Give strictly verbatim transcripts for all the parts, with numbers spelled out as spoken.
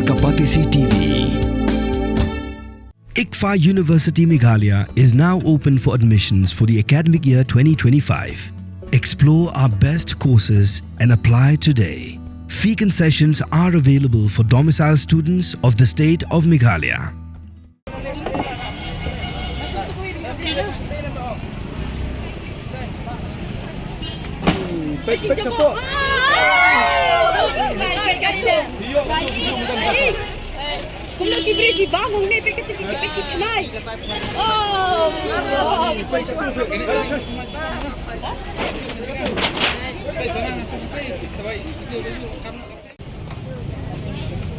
Kapatisi T V. ICFAI University Meghalaya is now open for admissions for the academic year twenty twenty-five. Explore our best courses and apply today. Fee concessions are available for domicile students of the state of Meghalaya.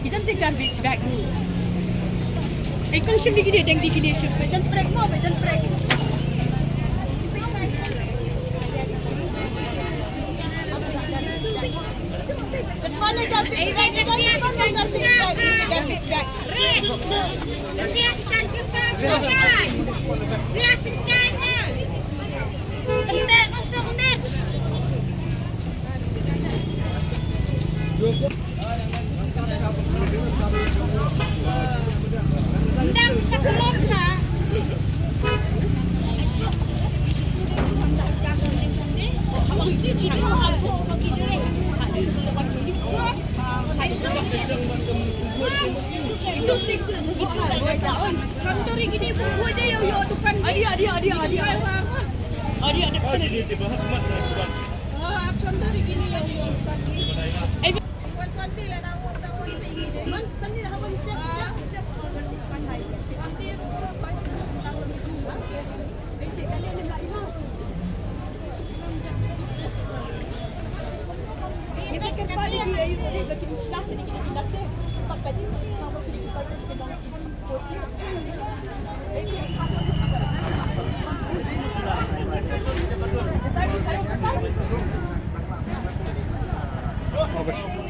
Ki don te garbage bag ni. Ei, kong shim dei kine, deng dei kine shim. Ba jan trek mo, ba jan trek. Garbage bag, garbage bag, garbage bag.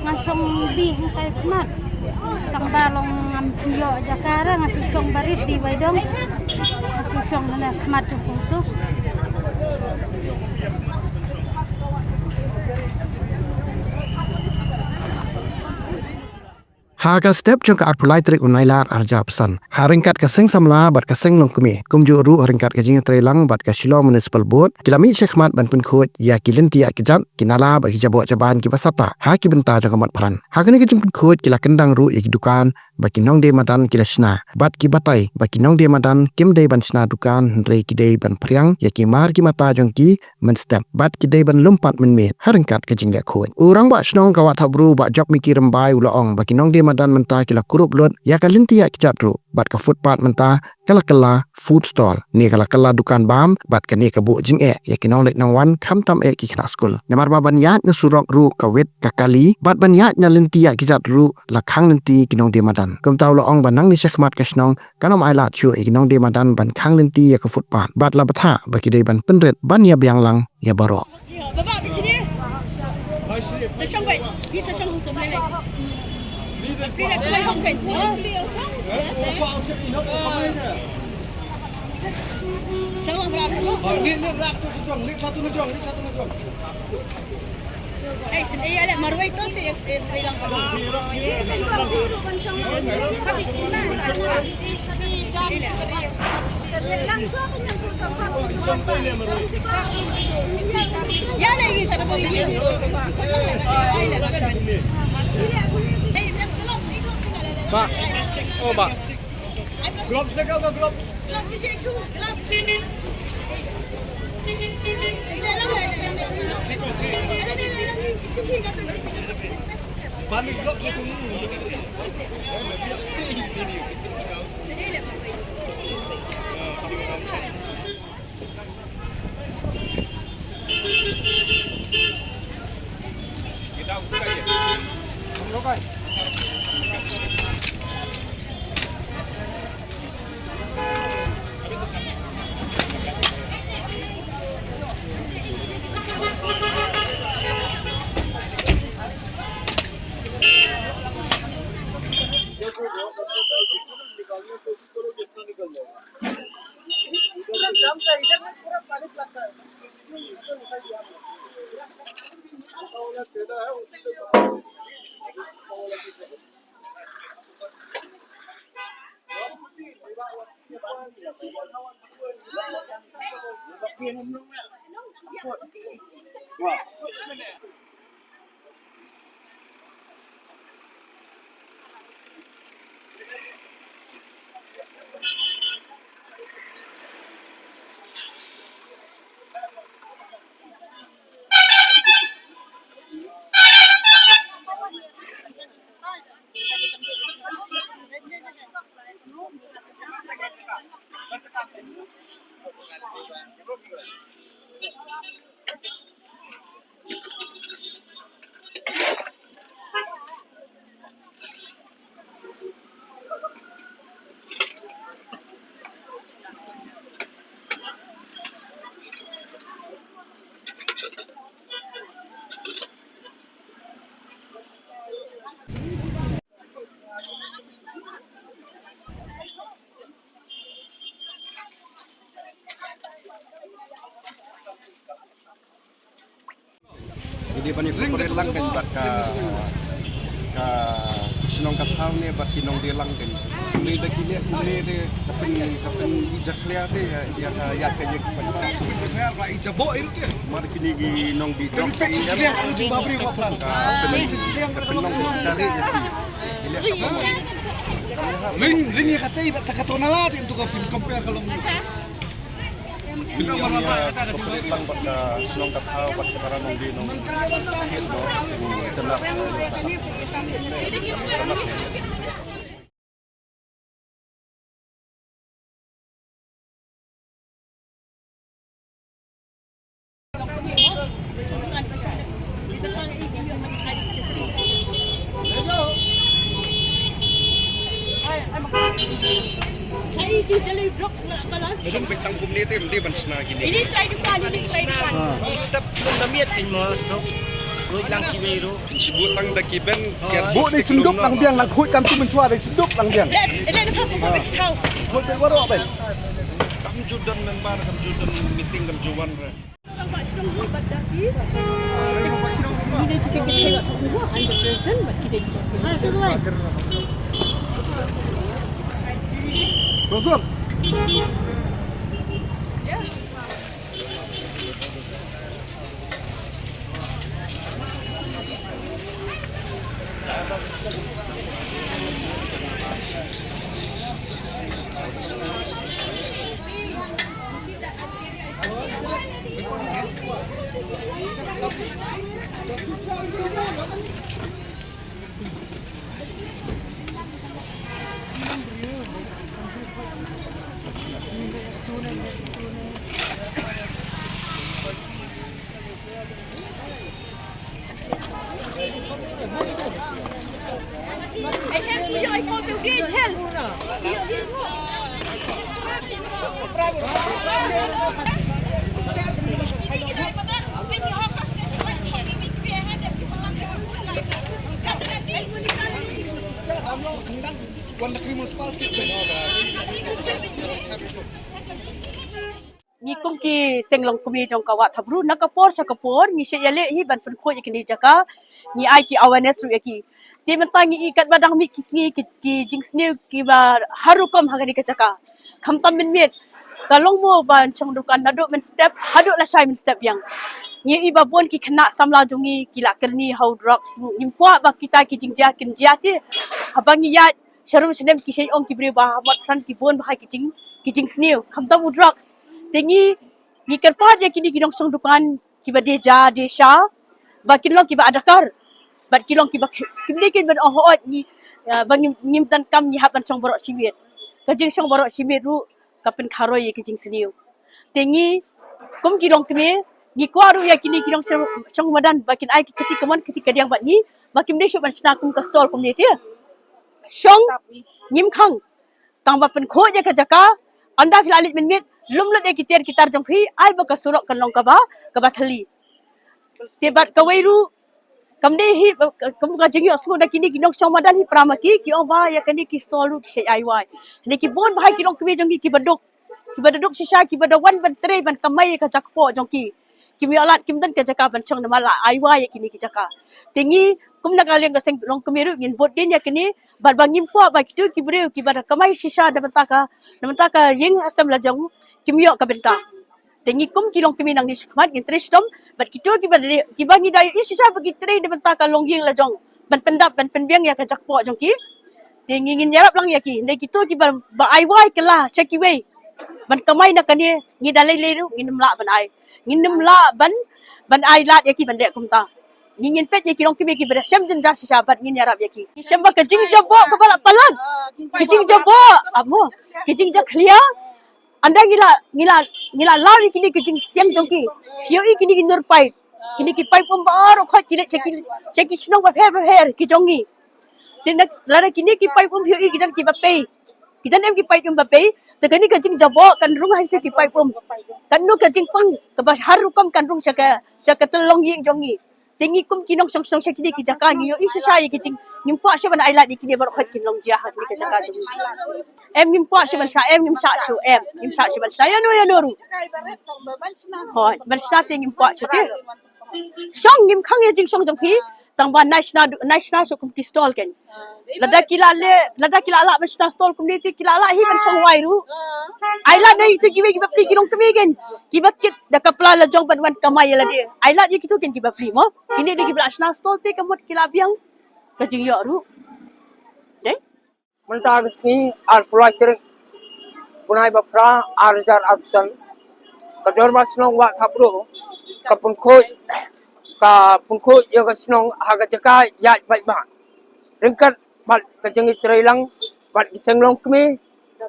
Nga shong bih hangtai khmat. Tang ba long ngam ïoh jaka re, nga shu shong barit di bai dong. Nga shu shong hana khmat jong kong suk. Ha ka step jong ka arphew lai tarik u Nailar arhajar arphew san, ha ryngkat ka Seng Samla bad ka Seng Longkmie, kumjuh ruh ha ryngkat ka Jingïatreilang bad ka Shillong Municipal Board, ki la mih shakhmat ban pynkhuid ïa ki lynti ïaid kjat, ki nala bad ki jaboh jaban kiba sahtah ha ki bynta jong ka Motphran. Ha kane ka jingpynkhuid ki la kyndang ruh ïa ki dukan ba ki nongdie madan ki la shna, bad ki batai ba ki nongdie madan kim dei ban shna dukan, hynrei ki dei ban phriang ïa ki mar ki mata jong ki mynstep, bad ki dei ban lum pat mynmiet ha ryngkat ka jingleh khuid. U Rangbah Shnong ka Wah Thawbru, Bah Jokmiki Rymbai, u la ong ba ki nongdie madan mynta ki la kurup lut ïa ka lynti ïaid kjat ruh, bad ka footpath mynta ka la kylla food stall, ne ka la kylla dukan bam, bad kane ka buh jingeh ïa ki nongleit nongwan, khamtam eh ki khynnah skul. Namar ba ban ïaid na surok ruh ka wit ka kali, bad ban ïaid na lynti ïaid kjat ruh la khang lynti ki nongdie madan. Kumta u la ong ba nangne shakhmat ka shnong kan ym ailad shuh ïa ki nongdie madan ban khang lynti ïa ka footpath, bad la bthah ba ki dei ban pynrit ban ïa biang lang ïa baroh. Ba. Oh, ba. Gloves lagao ka, gloves. Ki dei ban ïa cooperate lang kein bad ka, ka shnong ka thaw ne bad ki nongdie lang kein. Kumne da ki leh kumne te ka pyn, ka pyn i jakhlia te ïa, ïa ka, ïa ka ïa ki pyn. Mar kine ki nongdie dok sa ïa ka pyn, ka pyn nongdie ïa ki. Ki leh ka pyn. Ring, ring ïa ka tei bad sa ka to na la sien tu ka pyn compare ka long. Ïa, cooperate lang bad ka shnong ka thaw bad ka para nongdie nongkit mo. Tynat. Madam, peit tang kumne te, ym dei ban shna kine. Ini try dukan, ini try dukan. Step pun da miet kin mo, so. Ruh lang ki wei ruh. Kin shu buh tang da ki ben, oh, kiar buh dei senduk lang biang, lang khuid kam tu mynshuwa dei senduk lang biang. Let, let ka pun ka stau. Khuid ben waroh ben. Kam ju don member, kam ju don meeting, kam ju wan re. Ngi kum ki seng longkmie jong ka Wah Thapruh, na ka por sha ka por ngi shait ïaleh hi ban pynkhuid ïa kine ki jaka, ngi ai ki awareness ruh ïa ki. Te mynta ngi i katba dang mih ki sngi ki, ki jingsniew kiba har rukom ha kane ka jaka. Khamtam mynmiet ka long mo ban shong dukan naduh mynstep haduh lashai mynstep biang. Ngi i ba bun ki khynnah samla jong ngi ki la kyrni ha u drugs ruh. Ngim kwah ba kita ki jingjia kin jia te. Haba ngi ïaid sharum sha nem ki shait ong ki briew ba ha Mawkyrpang ki bun ba ha ki jing, ki jingsniew khamtam u drugs. Te ngi, ngi kyrpad ïa kine ki nongshong dukan kiba dei ja dei sha ba kin long kiba adakar bad ki long kiba kim dei kin ban ong hooid ngi, ïa, ba ngim, ngim donkam ngi hap ban shong baroh shi miet. Ka jingshong baroh shi miet ruh ka pynkharoi ïa ka jingsniew. Te ngi kum ki longkmie ngi kwah ruh ïa kine ki nongshong, shong madan ba kin ai ki kti kamon kti kadiang bad ngi ba kim dei shuh ban shna kum ka stall kumne te. Shong ngim khang. Tang ba pynkhuid ïa ka jaka, ynda phi la leit mynmiet, lum lut ïa ki tiar ki tar jong phi, ai ba ka surok kan long kaba, kaba thylli. Te bad kawei ruh, kam dei hi, kam ka jingïohsngew da kine ki nongshong madan hi para ma ki, ki ong ba ïa kane ki stall ruh ki shait ai wai. Ne ki bun ba ha ki longkmie jong ki kiba duk, kiba da duk shisha, kiba da wan ban trei ban kamai ïa ka jaka poh jong ki. Kim ïoh lad, kim don ka jaka ban shong namar la ai wai ïa kine ki jaka. Te ngi kum na ka liang ka seng longkmie ruh ngin bud dien ïa kine bad ba ngim kwah ba kito ki briew kiba da kamai shisha da bynta ka, da bynta ka ïing ha sem la jong kim ïoh ka bynta. Te ngi kum ki longkmie nangne shakhmat ngin trei shitom bad kito kiba dei, kiba ngi da ïohi shisha ba ki trei na bynta ka longïing lajong ban pyndap ban pynbiang ïa ka jakpoh jong ki. Te ngi ngin ïarap lang ïa ki. Hynrei kito kiba, ba ai wai kylla sha kiwei ban kamai na kane, ngi da lei lei ruh ngin ym lah ban ai. Ngin ym lah ban, ban ai lad ïa ki ban leh kumta. Ngi ngin peit ïa ki longkmie kiba da shem jynjar shisha bad ngin ïarap ïa ki. Ngi shem ba ka jingjaboh kaba la palat, ka jingjaboh, amo, ka jingjakhlia. Ynda ngi la, ngi la, ngi la law ïa kine ki jingsiang jong ki. Phi ïohi kine ki nur paip, kine ki paip um baroh khoit ki leit sha ki, sha ki shnong bapher bapher ki jong ngi. Te na, lada kine ki paip um phi ïohi ki don kiba pei, ki don em ki paip um ba pei. Te kane ka jingjaboh kan rung ha kito ki paip um. Katno ka jingpang kaba har rukom kan rung sha ka, sha ka tyllong ïing jong ngi. Te ngi kum ki nongshong shnong sha kine ki jaka ngi ïohi shisha ïa ki jing, ngim kwah shuh ban ai lad ïa kine baroh khoit kin long jia ha kine ki jaka jong ngi. Em ngim kwah shuh ban shah, em ngim shah shuh, em ngim shah shuh ban shah ïano ïano ruh. Hooid, ban shna te ngim kwah shuh te. Shong ngim khang ïa jingshong jong phi, tang ba nai shna, nai shna shuh kum ki stall kein. Lada ki la leh, lada ki la lah ban shna stall kumne te ki la lah hi ban shong wai ruh. Ai lad na ïa kito kiwei kiba pli ki longkmie kein, kiba kit da ka pla lajong ban wan kamai ïa lade. Ai lad ïa kito kein kiba pli mo. Kine dei kiba la shna stall te ka mut ki la biang ka jingïoh ruh. Dei? Mynta ka sngi arphew lai tarik bnai ba phra ar hajar arphew san, ka dorbar shnong Wah Khapbru ka pynkhuid, ka pynkhuid ïa ka shnong ha ka jaka ïaid paidbah ryngkat bad ka jingïatreilang bad ki seng longkmie,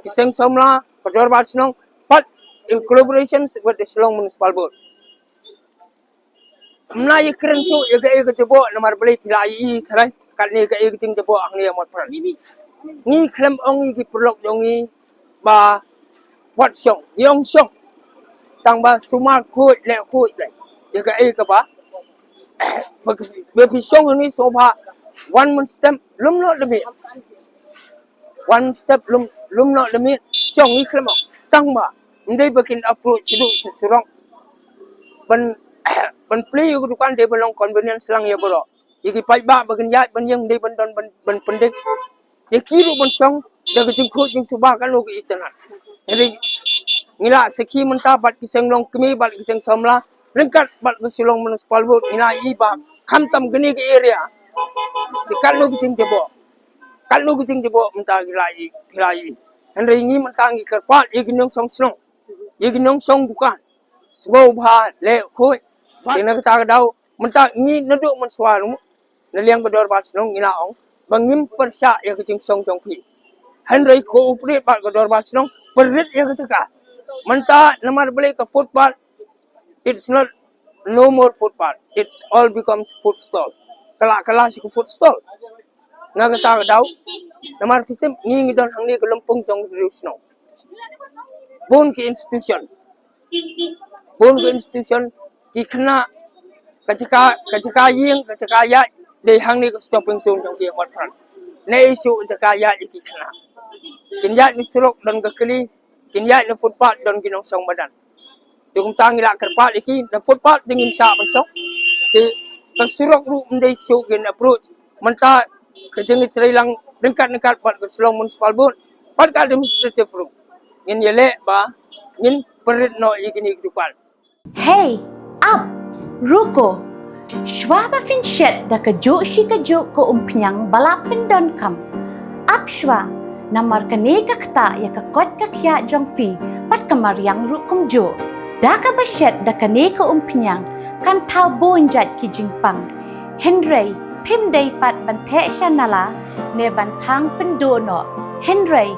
ki seng samla, ka dorbar shnong, bad in collaboration with the Shillong Municipal Board. Ym lah ïa kren shuh ïa kaei ka jaboh namar balei phi la ïohi tharai katne kaei ka jingjaboh hangne ha Motphran. Ngi khlem ong ïa ki paralok jong ngi ba wat shong, ngi ong shong, tang ba sumar khuid leh khuid ïa kaei kaba ba phi shong hangne sngewbha wan mynstep lum noh da miet. Wan step lum, lum noh da miet, shong ngi khlem ong. Tang ba ym dei ba kin approach shaduh sha surok ban, ban plie ïa ka dukan, dei ban long convenience lang ïa baroh. Ïa ki paidbah ba kin ïaid ban ïeng ym dei ban don ban, ban pyndeng. Ïa ki ruh ban shong da ka jingkhuid jingsuba katno ka itynnad. Hynrei ngi la sakhi mynta bad ki seng longkmie bad ki seng samla ryngkat bad ka Shillong Municipal Board, ngi la ïohi ba khamtam kane ka area, ïa katno ka jingjaboh, katno ka jingjaboh mynta ki la ïohi, ki la ïohi. Hynrei ngi mynta ngi kyrpad ïa ki nongshong shnong, ïa ki nongshong dukan, sngewbha leh khuid. Te na kata ka daw mynta ngi naduh mynshuwa ruh na liang ka dorbar shnong ngi la ong ba ngim pyrshah ïa ka jingshong jong phi. Hynrei cooperate bad ka dorbar shnong, pynrit ïa ka jaka. Mynta namar balei ka footpath, it's not, no more footpath, it's all becomes food stall. Ka la, ka la sha ka food stall. Na kata ka daw namar phi tip ngi, ngi don hangne ka lympung jong ka riew shnong. Bun ki institution, bun ki institution ki khynnah, ka jaka, ka jaka ïing, ka jaka ïaid dei hangne ka stopping zone jong ki ha Motphran. Ne issue jaka ïaid ïa ki khynnah. Kin ïaid na surok don ka kali, kin ïaid na footpath don ki nongshong madan. Te kumta ngi la kyrpad ïa ki, na footpath te ngim shah ban shong. Te ka surok ruh ym dei shuh kin approach. Mynta ka jingïatreilang ryngkat ryngkat bad ka Shillong Municipal Board bad ka administrative ruh, ngin ïaleh ba ngin pynrit noh ïa kine ki dukan. Hei, ap, ruko. Shuwa ba phin shet da kajuh shi kajuh ka umphniang ba la pyndonkam, ap shuwa, namar kane ka ktah ïa ka koit ka khiah jong phi bad ka mariang ruh kumjuh. Da kaba shet da kane ka umphniang kan thaw bun jait ki jingpang. Hynrei phim dei pat ban theh sha nala ne ban thang pynduh noh. Hynrei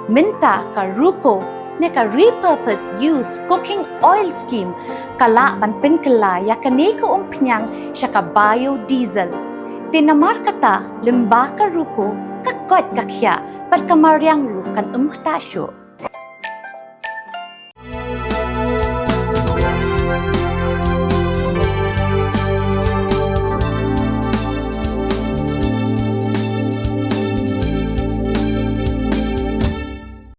mynta ka ruko ne ka repurpose use cooking oil scheme ka lah ban pynkylla ïa kane ka umphniang sha ka biodiesel. Te namar kata lyngba ka ruko ka koit ka khiah bad ka mariang ruh kan ym ktah shuh.